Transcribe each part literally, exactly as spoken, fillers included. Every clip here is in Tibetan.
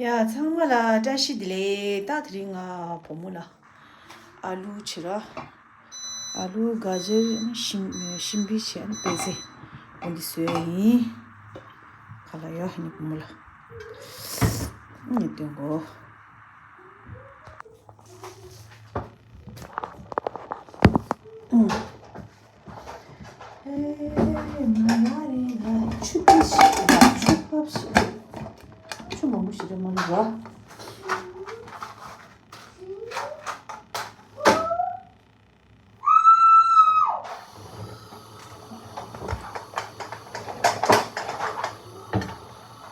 ཡ་ཚང་མ་ལ་བཀྲ་ཤིས་བདེ་ལེགས། ད་དེ་རིང་ང་བུ་མོ་ལ་ཨ་ལུ་བྱེད་ར། ཨ་ལུ་ག་ཇེར་ཤིམ་ཤིམ་པི་བྱས་ནས་པེ་ཟེ་འོ་འདི་བཟོས་ཡིན། ཁ་ལ་ཡ་ཧི་ནི་བུ་མོ་ལ་ནི་སྟོན་གོ། ཨུམ། ཨེ་མ་ཡ་རེད་ལ་ཆུ་པི་ཞིག་རེད་ལ་ཆུ་ཕབ་ཞིག་རེད། ཆུ་མང་པོ་ཞིག་རེད་མ་ལུས་ར།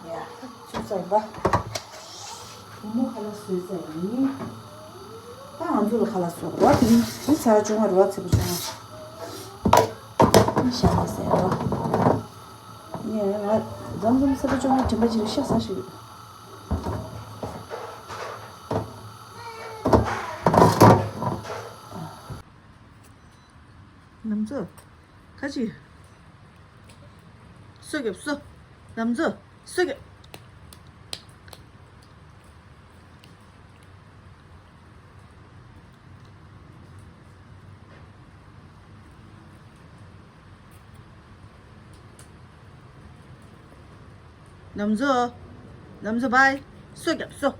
ཡ། ཆུ་ཚ་ཡིན་པ། བུ་མོ་ཁ་ལག་བཟོས་ཚར་ཡིན། ད་ང་ཚོ་ལ་ཁ་ལག་བཟོ་ར་དེ་ནི་དེ་ཚར་བཅོ་ལྔ་རེད་བ། ཚེས་པ་བཅོ་ལྔ་ནི་ཤ་ཚ་ཟེར་ར། ངས་ང་འཛམ་འཛམ་ཚེས་པ་བཅོ་ལྔ་དྲན་པ་ཅིག་ལ་ཤ་ཟ་ཞིག་ཡོད། ནམ་ཚོ། ཁ་ཅིག་སོ་རྒྱབ་སོ། ནམ་ཚོ། སོ་རྒྱབ། ནམ་ཚོ། ནམ་ཚོ་བྷའི། སོ་རྒྱབ་སོ།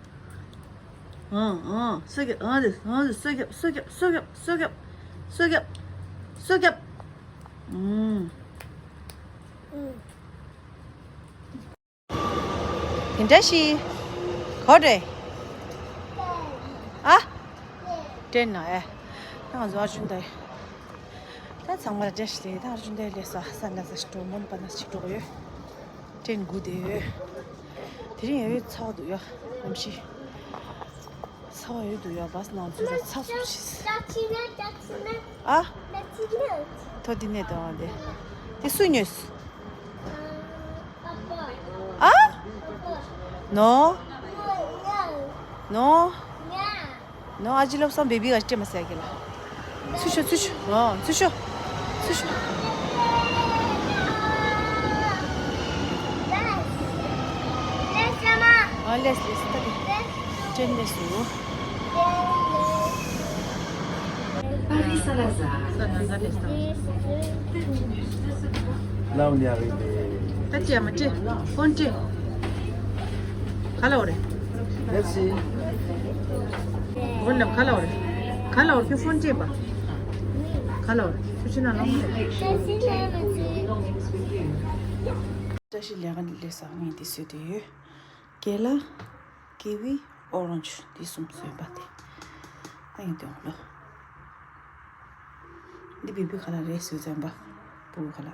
ཨང་ཨང་། སོ་རྒྱབ། ཨང་རེད། ཨང་རེད། སོ་རྒྱབ། སོ་རྒྱབ། སོ་རྒྱབ། སོ་སོ་རྒྱབ། སོ་རྒྱབ། ཨང་། དེ་འདྲ་ཞིག་གོ་རེད། ཨ། དྲན་ན་ཨེ། ང་ཚོ་ཨར་ཇུན་དེ། ད་ཚང་མ་ལ་བཀྲ་ཤིས་བདེ་ལེགས། ད་ཨར་ཇུན་དེ་ལས་སོ་ས་ན་ས་ཞིག་འགྲོ་མོན་པ་ན་ཞིག་འགྲོ་གི་ཡོད། དྲན་དགོས་བསྡད་ཡོད། དེ་རིང་ཡོད་ཚ་བ་འདུག་ཡ། ནམ་ཞིག་ཚ་བ་ཡོད་འདུག་ཡ། བ་སི་ནང་ཚུད་ལ་ཚ་སུབ་ཤིས། ཨ། ཐོ་དེ་ནས་དང་དེ། དེ་སུ་ཉོས། ཨ། ནོ། ནོ། ནོ། ཨ་ཅི་ལབ་སང་བེ་བི་ག་སྤྲད་མ་ཟེར་གི་ལ། ཚུར་ཤོག་ཚུར་ཤོག་ཨ། ཚུར་ཤོག་ཚུར་ཤོག་ཨ་ལེས་ལེས་ད་དེ། དྲན་ལེས་སུ། Paris Saint-Lazare. Là, on est arrivé. ད་ཅི་ཡ་མ་ཅི། ཕོན་ཅི། ག་ལ་འོ་རེད། Merci. ཕོན་ལ་ག་ལ་འོ་རེད། ག་ལ་འོ་རེད། ཁྱོད་ཕོན་ཅི་པ། ག་ལ་འོ་རེད། ཁྱོད་ཕྱི་ན་ལོང་རེད། བཀྲ་ཤིས་ལས་ཀ་ནི་ལས་ས་ངས་འདི་བཟོས་ཏེ་ཡོད། རྒན་ལགས། ཀི་ཝི། ཨོ་རེན་ཇི། འདི་གསུམ་བཟོས་པ་དེ། ཨ་ཡིན་དོན་ལོ། འདི་བི་བི་ཁ་ལག་རེད། བཟོས་ཙམ་པ། བུ་ཁ་ལག་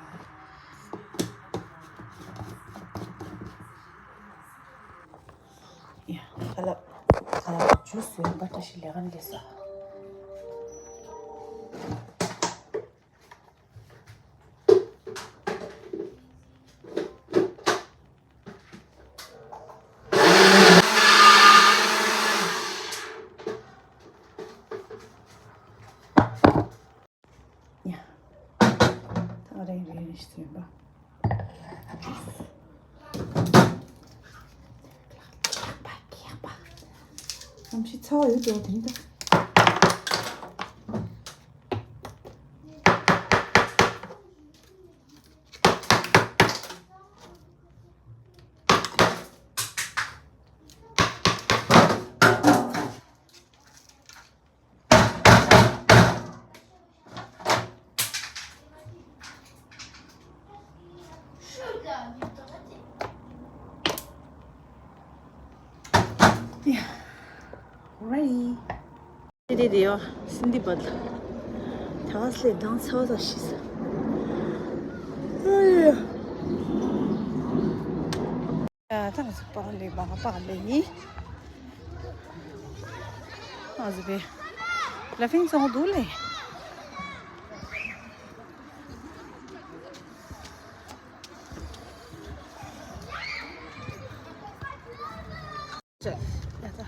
ཡ། ཁ་ལག་ཁ་ལག་ཇུས་བཟོས་པ། བཀྲ་ཤིས་ལས་ཀ་ནི་ལས་ས། ཡ། ཐག་རིང་རིང་ཞིག་ཡིན་པ། ཁྱག་པ་ཁྱག་པ། ནམ་ཞིག་ཚ་བ་ཡོད་དོ་དེ་འདྲ། ཡ། རེད། དེ་དེ་དེ་ཡོ། སིན་དི་བད། ད་ག་སླེ་དང་ཚ་བ་ཚ་ཤི་ས། ཨ་ཡ། ད་ང་ཚོ་པག་ལེ་པག་པག་ལེ་ཡིན། ང་ཚོ་པེ་ལ་ཕིང་ཚོང་འདུག་ལེ། ད་ལྟ་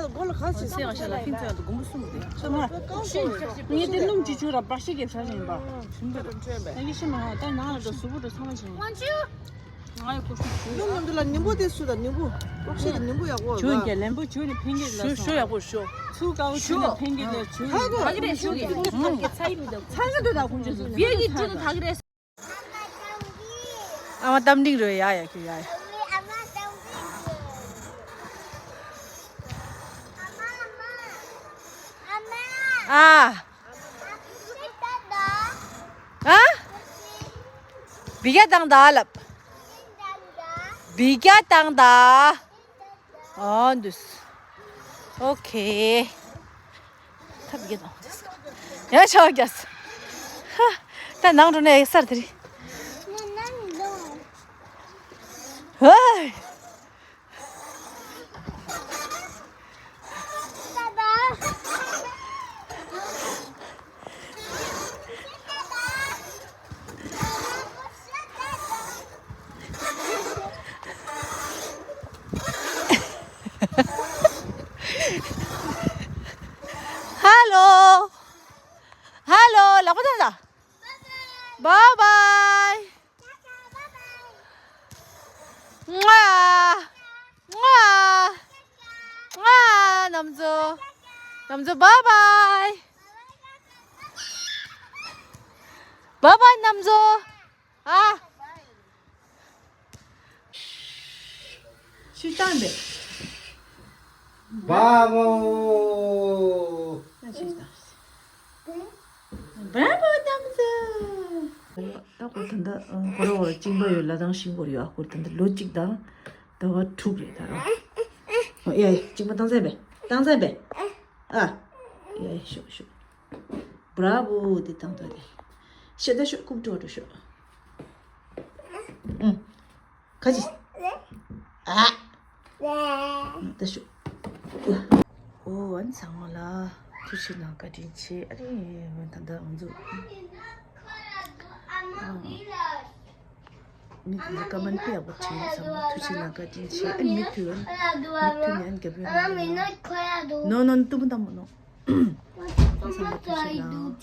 སྒོ་ལ་ག་ཚོད་སེང་ཨ་ཤ་ལ་ཕིང་ཚོང་དུ་དགོང་མོ་གསུམ་དེ། ངས་དེ་སྣུམ་ཅིག་བྱུག་ར་འབའ་ཞིག་གེ་བྱ་བཞིན་པ། ད་ཡེ་ཤེས་མ་ཡོང་ད་ནང་ལ་འགྲོ་གཟུགས་པོ་འགྲོ་ཚང་མ་བྱུང་། ང་ཡི་ཁོ་ཤུ་ཞུ། ཡོང་མི་འདུག་ལ་ཉིན་པོ་དེ་སུ་ལ་ཉིན་པོ། ལོག་ཤེས་ལ་ཉིན་པོ་ཡག་པོ་ཞུ་ཡ་ལན་པོ་ཞུ་ནི་ཕན་གྱི་ལ་ཞུ་ཞུ་ཡག་པོ་ཞུ། ཚུ་ཀའོ་ཞུ་ནི་ཕན་གྱི་ལ་ཞུ། ཧ་གོ། ཚ་གི་འདུག་ཚ་གི་འདུག་ད་ཁོང་ཚོ་སུ་ཡ་གི་འདུག་ད་གི་རེད། ཨ་མ་གཏམ་འདྲིང་རོ་ཡ་ཡ་ཁྱོད་ཡ་ཡ། ཨ། ཨ། བི་ཀ་དང་ད་ལབ། བི་ཀ་དང་ད། ཨ་འདུས། ཨོ་ཁེ། ཐབས་ཀྱི་དང་དེ་སྐོར། ཡ་ཆོག་རྒྱ་སོ། ཧ། ད་ནང་འགྲོ་ནས་ཡག་སར་དེ་རེད། ཧེ། ཧ་ལོ། ཧ་ལོ། ལག་པ་བརྡུངས་དང་། བཱའི་བཱའི། ང་། ང་། ང་། ནམ་ཛོ། ནམ་ཛོ་བཱའི་བཱའི། བཱའི་བཱའི་ནམ་ཛོ། ཨ། ཤི་ཏང་བེ། བཱ་བོ། ཤི་ཏང་། བཱ་བོ་ནམ་ཛོ། ད་ཁོ་ད་ལྟ་ཁོ་ར་བ་གཅིན་པ་ཡོད་ལ་དང་ཤིང་པོ་ཡོད། ཨ་ཁོ་ད་ལྟ་ལོ་གཅིག་དང་ཟླ་བ་དྲུག་རེད་ད་ར། ཡ་ཡ་གཅིན་པ་བཏང་ཚར་བས། བཏང་ཚར་བས། ཨ། ཡ་ཡ་ཤོག་ཤོག། བྲ་བོ་དེ་བཏང་ཐོག་དེ། ཤེད་ད་ཤོག་རྐུབ་འགྲོ་འགྲོ་ཤོག་ཨུ། ཁ་ཅིག་ཨ། ད་ཤོག་ཨོ་ཨན་ཚང་མ་ལ་ཐུགས་རྗེ་གནང་བཀའ་དྲིན་ཆེ། ཨ་རེ་ད་ལྟ་ང་ཚོ། མི་དེ་ཚོ་ཀ་མན་དཔེ་ཡག་པོ་བྲིས་ཚང་མ་ཐུགས་རྗེ་གནང་བཀའ་དྲིན་ཆེ། ཨ་མི་ཐུ་ཨན་མི་ཐུ་ནི་ཨན་རྒྱབ་ཡོད་ན། ནོ་ནོ་ནོ་ཏུ་མ་ཏམ་མོ་ནོ། ཚང་མ་ཐུགས་རྗེ་གནང་།